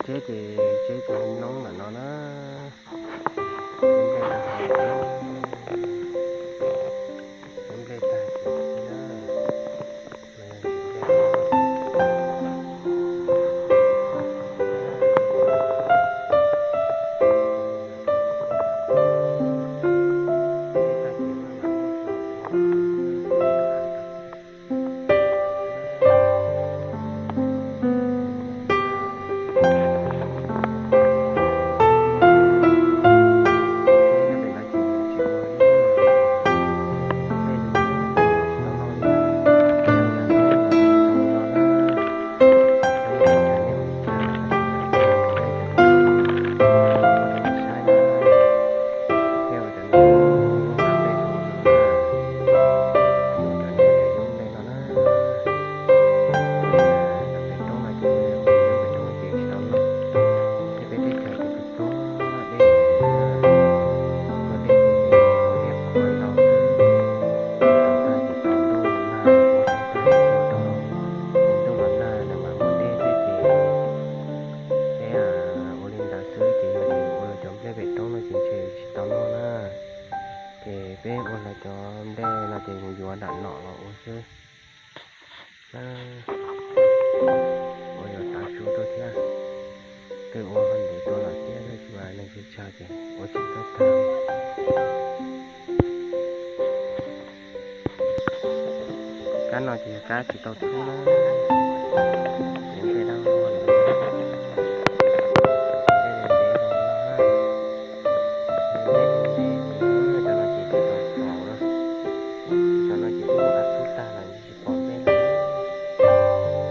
Tsheb ces tsheb cov noob ntawm no na. Nplej tag ces na. Peb ua li ntawd xwb ces yog li ua cov nplej pem roob no ces ntshe tsis tau noj na. Ces peb ua lawv cov nplej no ces mus yuav nram nom los ua xwb. Ua yuav tav su tuaj thiab. Twb ua ntev tuaj lawm thiab tab sis mas neeg tsis tsawg ces ua tsis tau tag. Kab no ces yog kab tsis tau thub na. Ces nplej dab vog lawm. Nplej ntev ntev los no, nplej ntev ntev li no, cov no ces tsis tau pom na. Cov no ces twb ua kab thub tag lawm tsis pom nplej lawm.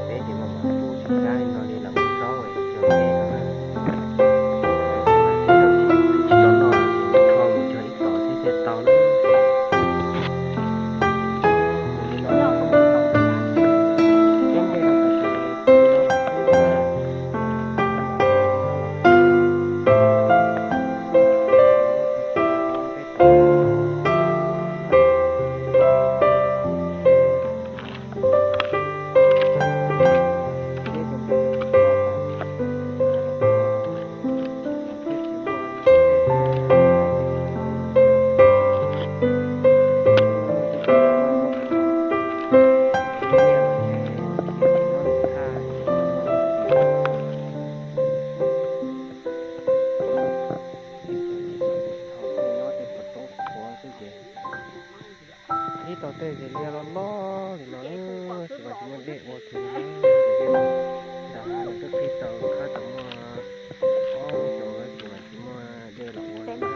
Peb ces mam mam tus tsis kab li no li lawm ua zaub es cog nplej no na. Tsis tau noj ces rho mus cog ib tom thiab thiaj tau na. Ib tau tej zes liaj loj loj li no, tsis mas tsis muaj dej ua kiag li na. Nram hav no twb qhib tau khab tau muaj ob lub xyoo lawm tsis mas tsis muaj dej los ua li na.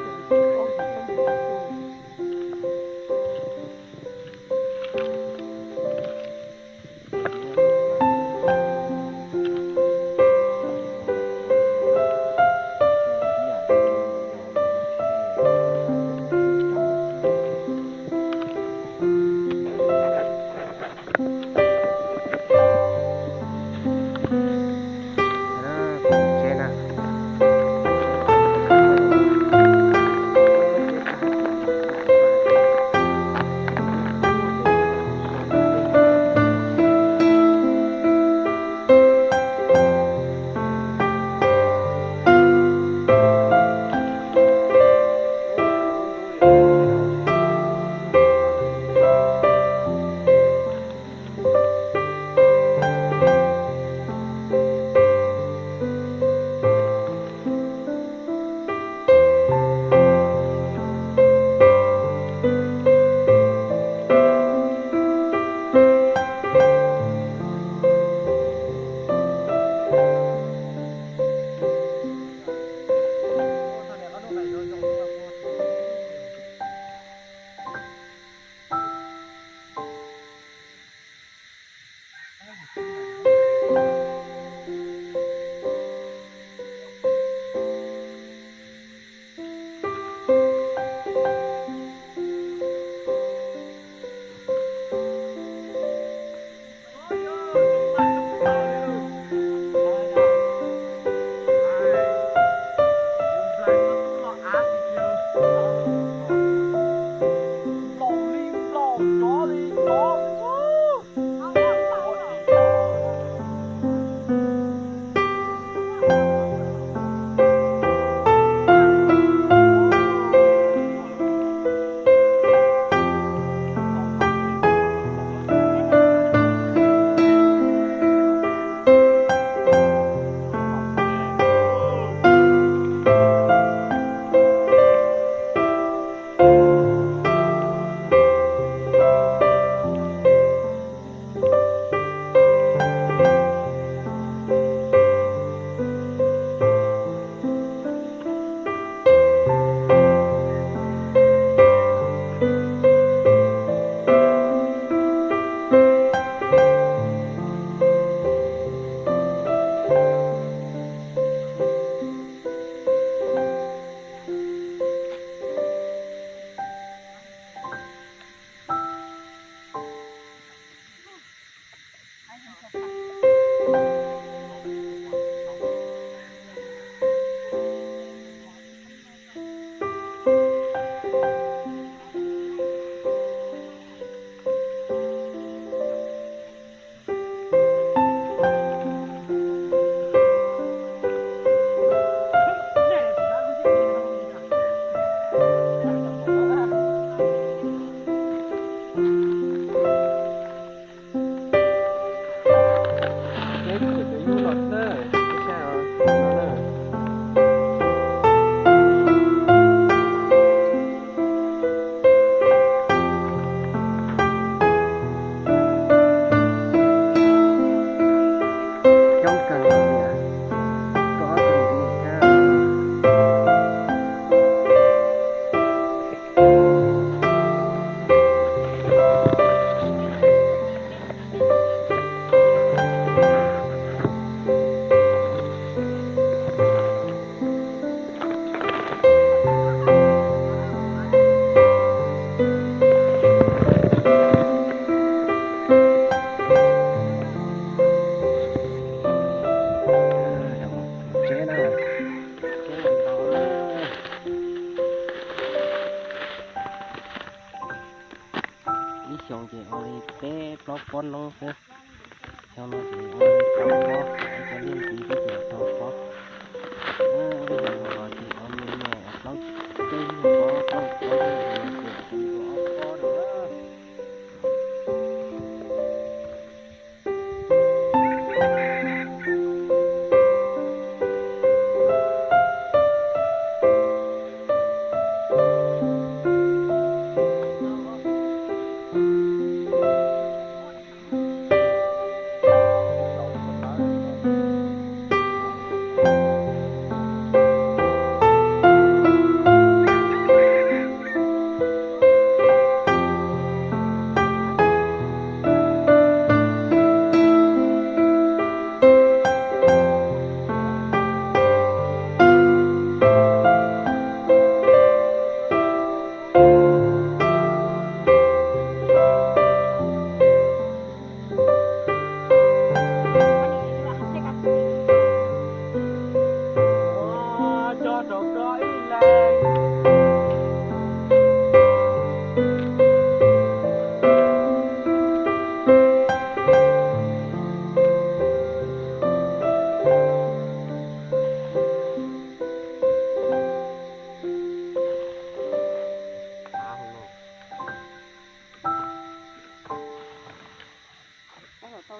Ib xyoos ces ua li peb plaub pob noob xwb. Xyoo no ces ua li rau pob, cov liaj ntxiv xwb ces rau pob. Ib xyoos los ces ua me me plaub ceb pob, plaub pob ces ua ob pob rau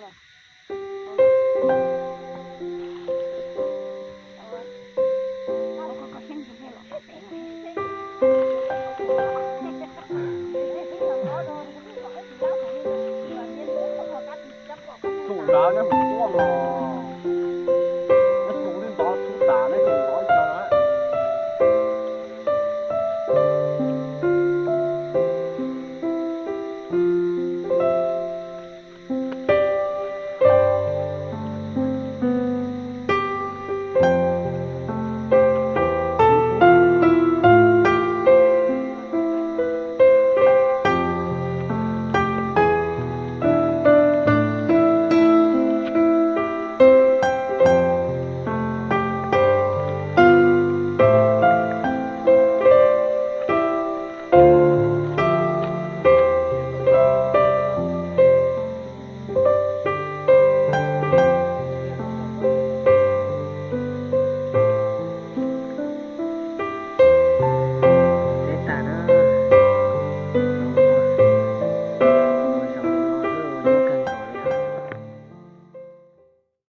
na. Tsum nrad nyob hauv tuaj no.